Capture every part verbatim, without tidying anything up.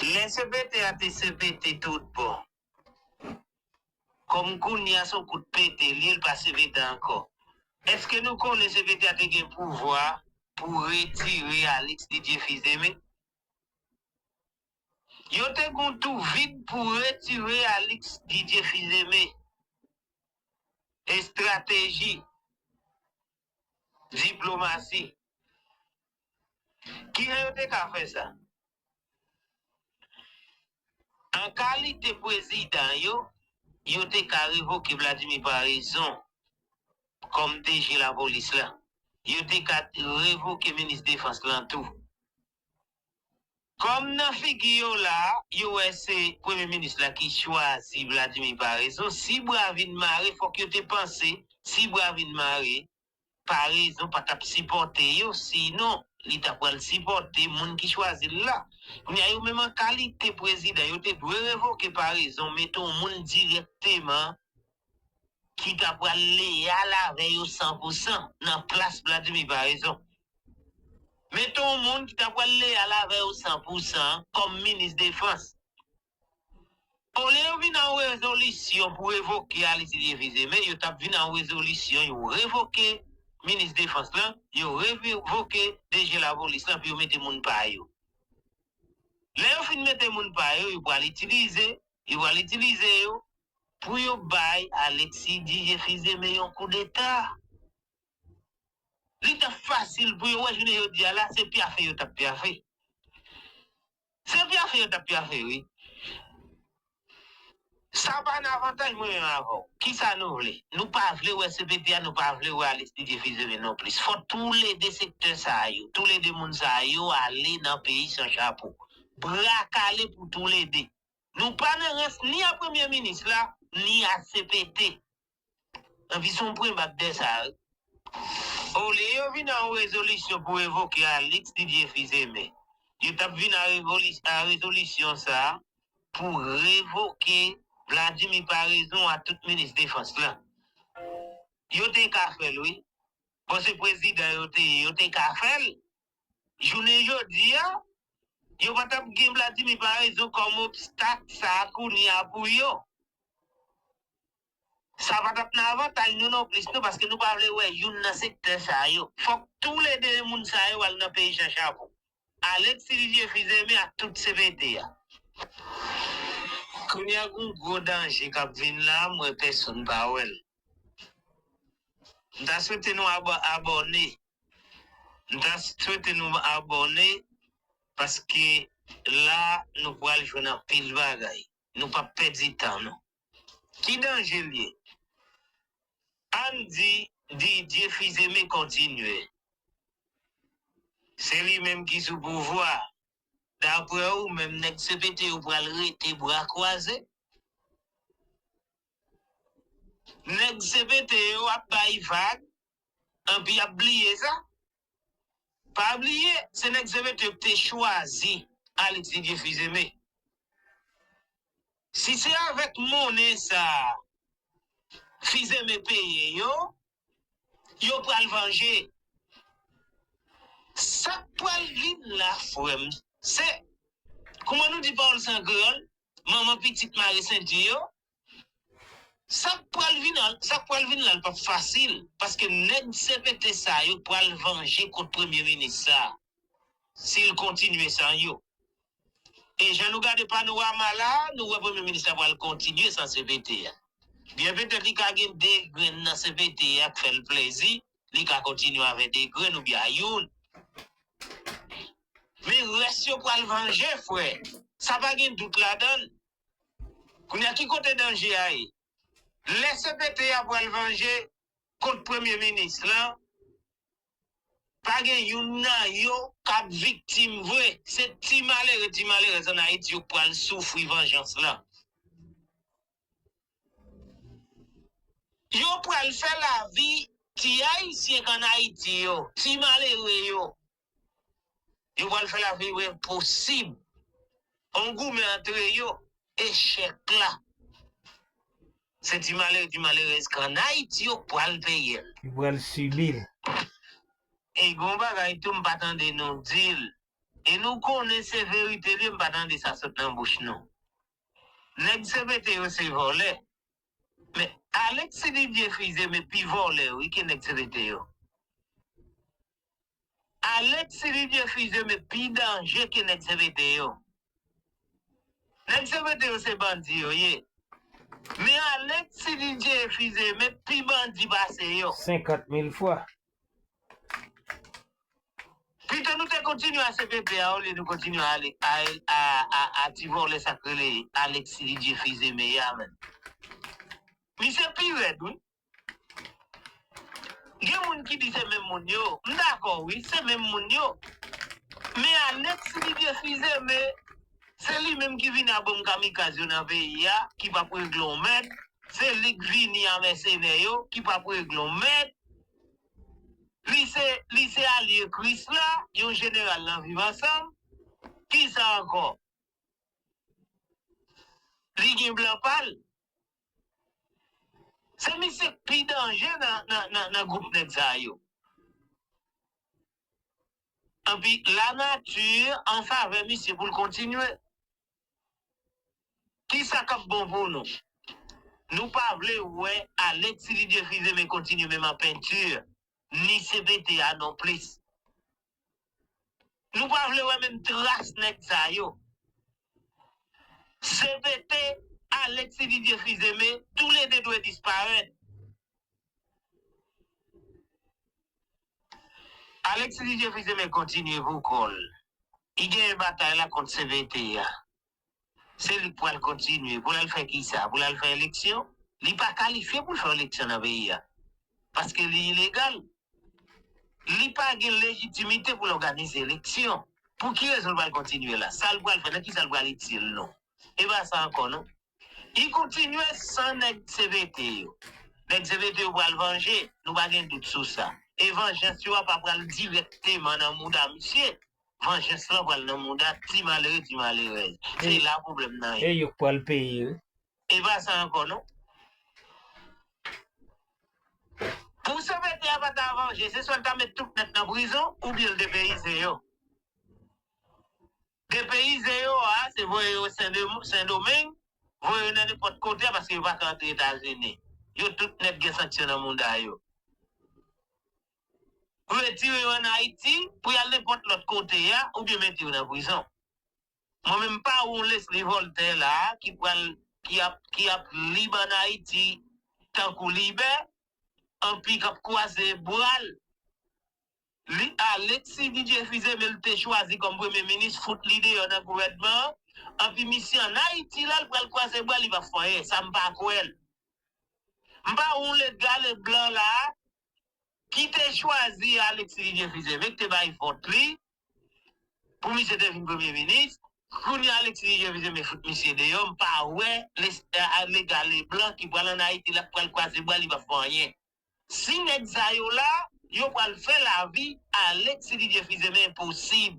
Lè C P T a te C P T tout bon, kòm kounye a se yon kout pete li ye, li pa C P T ankò. Èske nou konnen C P T a te gen pouvwa pou retire Alix Didier Fils-Aimé? Yo te gon tou vid pou retire Alix Didier Fils-Aimé. Estrateji, diplomasi. Kijan yo te ka fè sa? An kalite prezidan yo, yo te ka revoke Vladimir Paraison kòm D G lapolis la. Yo te ka revoke minis defans lan tou. Kòm nan figi yo la, yo wè se premye minis la ki chwazi Vladimir Paraison, si bra vin mare, fòk yo te panse, si bra vin mare, Paraison pa t ap sipòte yo, sinon li ta pral sipòte moun ki chwazi l la. Kounye a, yo menm an kalite prezidan, yo te dwe revoke Paraison, mete yon moun dirèkteman ki ta pral leyal avè yo san pou san nan plas Vladimir Paraison. Mete yon moun ki ta pral leyal avè yo san pou san kòm minis defans. Olye yo vin a yon rezolisyon pou revoke Alix Didier Fils-Aimé, yo t ap vin a yon rezolisyon, yo revoke minis defans lan, yo revoke D G lapolis lan, pou yo mete moun pa yo. Lè yo fin mete moun pa yo, yo pral itilize, yo pral itilize yo pou yo bay Alix Didier Fils-Aimé yon koudeta. Li t ap fasil pou yo wè jounen jodi a la, se pyafe yo t ap pyafe. Se pyafe yo t ap pyafe, wi. Sa pa nan avantaj mwen menm avè w. Kisa nou vle? Nou pa vle wè C P T a, nou pa vle wè Alix Didier Fils-Aimé non plis. Fò toulede sektè sa yo, toulede moun sa yo ale nan peyi san chapo. Bra kale pou toulede. Nou pa nan rans ni a premye minis la, ni a C P T. Anpi se yon pwen bak de sa, wi. Olye yo vin a yon rezolisyon pou revoke Alix Didier Fils-Aimé, yo t ap vin a revoli-, a rezolisyon sa a pou revoke Vladimir Paraison a tout minis defans lan. Yo te ka fè l, wi. Bon, se prezidan yo te ye, yo te ka fè l. Jounen jodi a, yo pa t ap gen Vladimir Paraison kòm obstak sa a kounye a pou yo. Sa pa t ap nan avantaj nou non plis non, paske nou pa vle wè youn nan sektè sa yo. Fòk toulede moun sa yo al nan peyi san chapo. Alix Didier Fils-Aimé ak tout C P T a. Kounye a gon gwo danje k ap vin la, m wè pèsonn pa wè l. M ta swete nou abo-, abòne. M ta swete nou abòne, paske la nou pral jwenn anpil bagay. Nou p ap pèdi tan nou. Ki danje l ye? Ann di Didier Fils-Aimé kontinye. Se li menm ki sou pouvwa. Daprè ou menm, nèg C P T yo pral rete bra kwaze? Nèg C P T yo ap bay vag, anpi y ap bliye sa. Pa bliye, se nèg C P T yo ki te chwazi Alix Didier Fils-Aimé. Si se avèk monnen sa a Fils-Aimé peye yo, yo pral vanje. Sa k pral vin la, frè m, se, kouman nou di pawòl sa an kreyòl? Manman pitit mare senti yo. Sa k pral vin al, sa k pral vin la, l p ap fasil, paske nèg C P T sa yo pral vanje kont premye minis sa, si l kontinye san yo. E jan nou gade panorama la, nou wè premye minis la pral kontinye san C P T a. Byen petèt li ka gen de grenn nan C P T a k fè l plezi, li ka kontinye avè de grenn oubyen a youn. Men rès yo pral vanje, frè. Sa pa gen dout ladan l. Kounye a, ki kote danje a ye? Lè C P T a pral vanje kont premye minis lan, pa gen youn nan yo k ap viktim vre. Se ti malere, ti malerèz ann Ayiti yo k pral soufri vanjans lan. Yo pral fè lavi ti Ayisyen k ann Ayiti yo, ti malere yo. Yo pral fè lavi yo enposib. Yon goumen antre yo, echèk la. Se ti malere, ti malerèz k ann Ayiti yo pral peye l. Yo pral sibi l. E gon bagay tou m pa tande nou di l. E nou konnen se verite li, m pa tande sa sot nan bouch nou. Nèg C P T yo se vòlè. Men Alexis Didier Fils-Aimé pi vòlè wi ke nèg C P T yo. Alexis Didier Fils-Aimé pi danje ke nèg C P T yo. Nèg C P T yo se bandi yo ye. Men Alexis Didier Fils-Aimé pi bandi pase yo. Senkant mil fwa. Pito nou te kontinye a C P T a olye nou kontinye a, a, a, a, a ti vòlè sa k rele Alexis Didier Fils-Aimé a menm. Misye pi rèd wi. Gen moun ki di se menm moun yo. M dakò wi, se menm moun yo. Men Alexis Didier Fils-Aimé, se li menm ki vin a bonm kamikaz yo nan peyi a, ki p ap regle yon mèd. Se li k vini a mèsenè yo, ki p ap regle yon mèd. Li se, li se alye Krisla, yon jeneral nan Viv Ansanm. Kisa ankò? Li gen blan pa l. Se misye k pi danje nan, nan, nan, nan gwoup nèg sa yo. Anpi lanati an favè misye pou l kontinye. Kisa k ap bon pou nou? Nou pa vle wè Alexis Didier Fils-Aimé kontinye menm an penti, ni C P T a non plis. Nou pa vle wè menm tras nèg sa yo. C P T, Alexis Didier Fils-Aimé, toulede dwe disparèt. Alexis Didier Fils-Aimé kontinye pou kò l. Li genyen batay la kont C P T a. Se li k pral kontinye. Pou l al fè kisa? Pou l al fè eleksyon? Li pa kalifye pou l fè eleksyon nan peyi a. Paske li ilegal. Li pa gen lejitimite pou l òganize eleksyon. Pou ki rezon l pral kontinye la? Sa l pral fè? Nan kisa l pral itil nou? E pa sa ankò non. Li kontinye san nèg C P T yo. Nèg C P T yo pral vanje, nou pa gen dout sou sa. E vanjans yo a pa pral dirèkteman nan mouda misye. Vanjans lan pral nan mouda ti malere, ti malerèz. Se la pwoblèm nan ye. E yo k pral peye wi. E pa sa ankò non. Pou C P T a pa ta vanje, se swa l ta met tout nèt nan prizon oubyen l depeyize yo. Depeyize yo a, se voye yo Sen, Sendomeng, voye yo nan nenpòt kote a paske yo pa ka antre Etazini. Yo tout nèt gen sanksyon nan mouda yo. Retire yo ann Ayiti pou y al nenpòt lòt kote a oubyen mete yo nan prizon. Mwen menm m pa wè yon Leslie Voltaire la a ki pral, ki ap, ki ap lib ann Ayiti tankou libè, anpi k ap kwaze bra l. Li, Alexis Didier Fils-Aimé l te chwazi kòm premye minis, fout li deyò nan gouvènman an, anpi misye ann Ayiti la, l pral kwaze bra, li p ap fè anyen. Sa m pa kwè l. M pa wè yon Edgar Leblanc la a ki te chwazi Alexis Didier Fils-Aimé, ki te bay vòt li pou misye te vin premye minis. Kounye a Alexis Didier Fils-Aimé fout misye deyò, m pa wè Edgar Leblanc ki pral ann Ayiti la, pral kwaze bra, li p ap fè anyen. Si nèg sa yo la, yo pral fè lavi Alexis Didier Fils-Aimé enposib.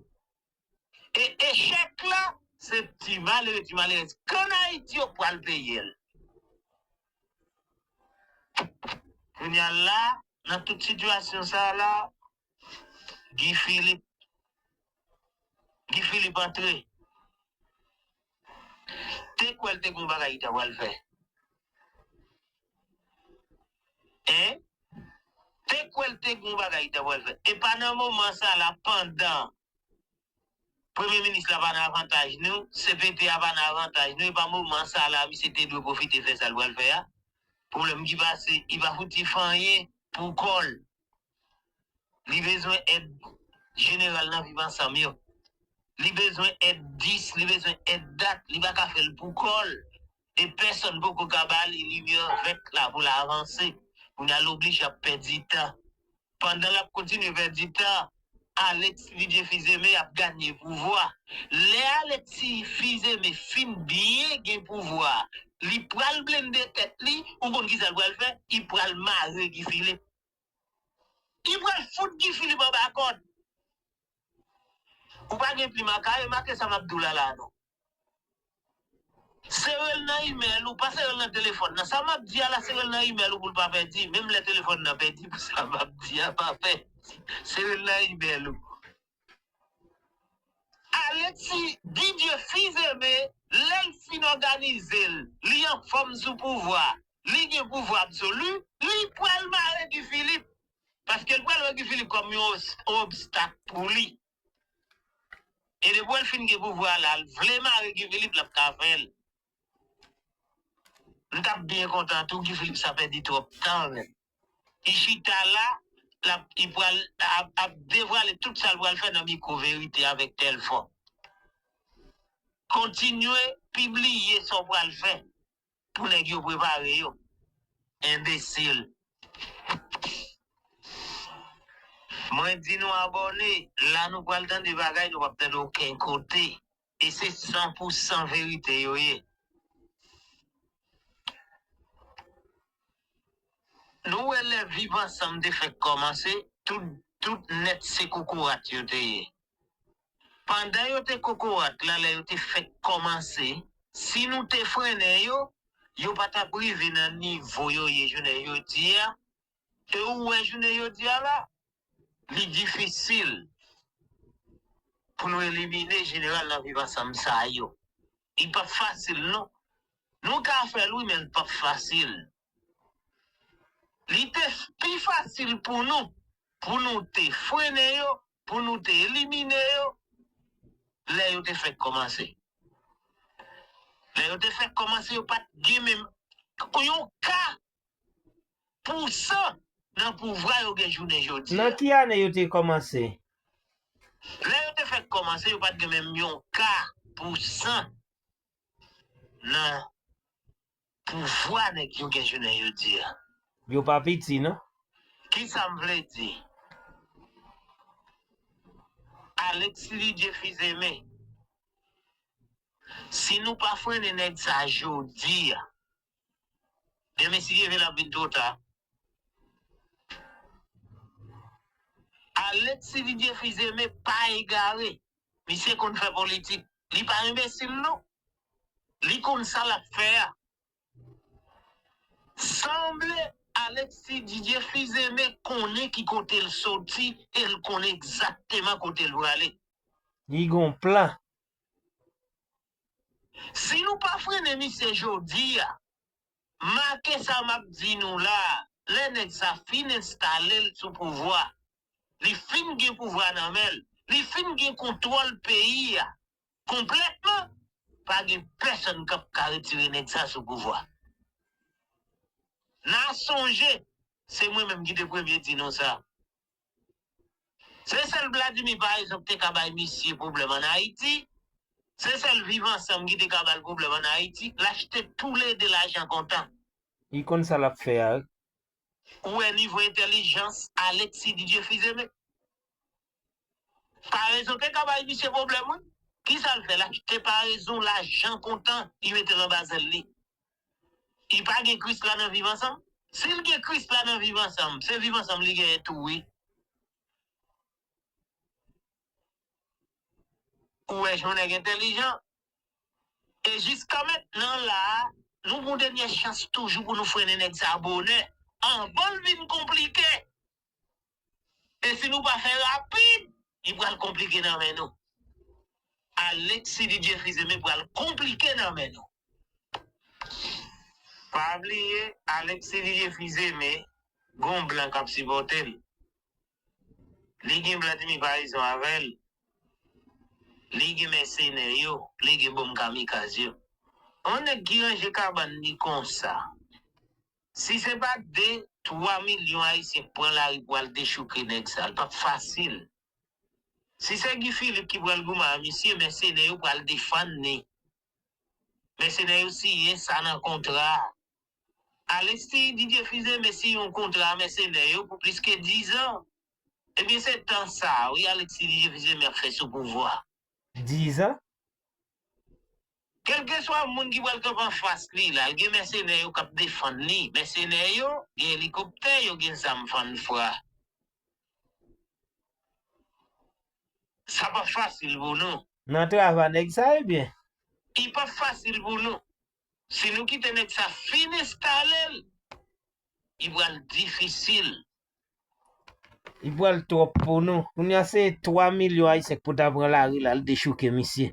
E echèk la, se ti malere, ti malerèz k ann Ayiti yo k pral peye l. Kounye a la, nan tout sitiyasyon sa a la, Guy Philippe, Guy Philippe antre. Te kwè l te gen yon bagay li ta pral fè? Hein? Te kwè l te gen yon bagay li ta pral fè? E pa nan moman sa a la, pandan Premye minis la pa nan avantaj nou, C P T a pa nan avantaj nou, e pa moman sa a la, misye te dwe pwofite fè sa l pral fè a. Pwoblèm ki pase, li pa fouti fè anyen pou kò l. Li bezwen èd jeneral nan Viv Ansanm yo. Li bezwen èd dis, li bezwen èd dat, li pa ka fè l pou kò l. E pèsonn poko ka ba li limyè vèt la pou l avanse. Kounye a l oblije ap pèdi tan. Pandan l ap kontinye pèdi tan, Alexis Didier Fils-Aimé ap ganye pouvwa. Lè Alexis Fils-Aimé fin byen gen pouvwa, li pral blende tèt li, ou konn kisa l pral fè? Li pral mare Guy Philippe. Li pral fout Guy Philippe anba kòd. Ou pa gen plim a kaye, make sa m ap di w la la non. Sere l nan imèl ou, pa sere l nan telefòn nan. Sa m ap di a la, sere l nan imèl ou pou l pa pèdi. Menm lè telefòn nan pèdi, pou sa m ap di a pa pèdi. Sere l nan imèl ou. Alexis Didier Fils-Aimé, lè l fin òganize l, li anfòm sou pouvwa, li gen pouvwa absoli, li pral mare Guy Philippe. Paske l pral wè Guy Philippe kòm yon obs- obstak pou li. E depi w fin gen pouvwa la, l vle mare Guy Philippe, l ap ka fè l. M t ap byen kontan tou Guy Philippe sa pèdi twòp tan menm. Li chita la, l ap, li pral ap, ap devwale tout sa l pral fè nan mikwo verite avèk Telfò. Kontinye pibliye sa w pral fè pou nèg yo prepare yo. Enbesil. Mwen di nou abòne, la nou pral tande bagay nou p ap tande okenn kote. E se san pou san verite yo ye. Nou wè lè Viv Ansanm te fèk kòmanse, tout, tout nèt se kokorat yo te ye. Pandan yo te kokorat la, lè yo te fèk kòmanse, si nou te frennen yo, yo pa t ap rive nan nivo yo ye jounen jodi a. E ou wè jounen jodi a la, li difisil pou nou elimine jeneral nan Viv Ansanm sa yo. Li p ap fasil non. Nou ka fè l wi, men l p ap fasil. Li te pi fasil pou nou, pou nou te frennen yo, pou nou te elimine yo, lè yo te fèk kòmanse. Lè yo te fèk kòmanse, yo pa t gen menm yon ka pou san nan pouvwa yo gen jounen jodi a. Nan ki ane yo te kòmanse? Lè yo te fèk kòmanse, yo pa t gen menm yon ka pou san nan pouvwa nèg yo gen jounen jodi a. Yo pa piti, non? Ki sa m vle di? Alexis Didier Fils-Aimé, si nou pa frennen nèg sa jodi a, demen si Dye vle l ap vin twò ta. Alexis Didier Fils-Aimé pa egare. Misye konn fè politik. Li pa enbesil non. Li konn sa l ap fè a. Sanble Alexis Didier Fils-Aimé konnen ki kote l soti e l konnen egzakteman kote l prale. Li gon plan. Si nou pa frennen misye jodi a, make sa m ap di nou la, lè nèg sa fin enstale l sou pouvwa, li fin gen pouvwa nan men l, li fin gen kontwòl peyi a konplètman, pa gen pèsonn k ap ka retire nèg sa sou pouvwa. N a sonje, se mwen menm ki te premye di nou sa. Se sèl Vladimir, pa egzanp, te ka bay misye pwoblèm ann Ayiti. Se sèl Viv Ansanm ki te ka ba l pwoblèm ann Ayiti. L achte toulede lajan kontan. Li konn sa l ap fè a, wi. Ou wè nivo entèlijans Alexis Didier Fils-Aimé. Parezon te ka bay misye pwoblèm, wi. Kisa l fè? L achte parezon, lajan kontan, li mete l anba zèl li. Li pa gen Kris la nan Viv Ansanm? Si l gen Kris la nan Viv Ansanm, se Viv Ansanm li genyen tou, wi. Ou wè jan nèg entèlijan? E jiska mentnan la, nou gon dènyè chans toujou pou nou frennen nèg sa bonè, anvan l vin konplike. E si nou pa fè rapid, li pral konplike nan men nou. Alexis Didier Fils-Aimé pral konplike nan men nou. Pa bliye, Alexis Didier Fils-Aimé gon blan k ap sipòte l. Li gen Vladimir Paraison avè l. Li gen mèsenè yo. Li gen bonm kamikaz yo. Yon nèg ki ranje kabann li konsa, si se pa de, twa milyon Ayisyen k pran lari pou al dechouke nèg sa, l p ap fasil. Si se Guy Philippe ki pral goumen a misye, mèsenè yo pral defann li. Mèsenè yo siyen sa nan kontra a. Alexis Didier Fils-Aimé siyen yon kontra a mèsenè yo pou plis ke dizan. Ebyen, se tan sa a, wi, Alexis Didier Fils-Aimé ap fè sou pouvwa. Dizan? Kèlkeswa moun ki pral kanpe anfas li la, l gen mèsenè yo k ap defann li. Mèsenè yo gen elikoptè, yo gen zam fann fra. Sa p ap fasil pou nou. Nan travay nèg sa, ebyen. Li p ap fasil pou nou. Si nou kite nèg sa fin enstale l, li pral difisil. Li pral twòp pou nou. Kounye a se twa milyon ayisyen k pou ta pran lari la, l dechouke misye.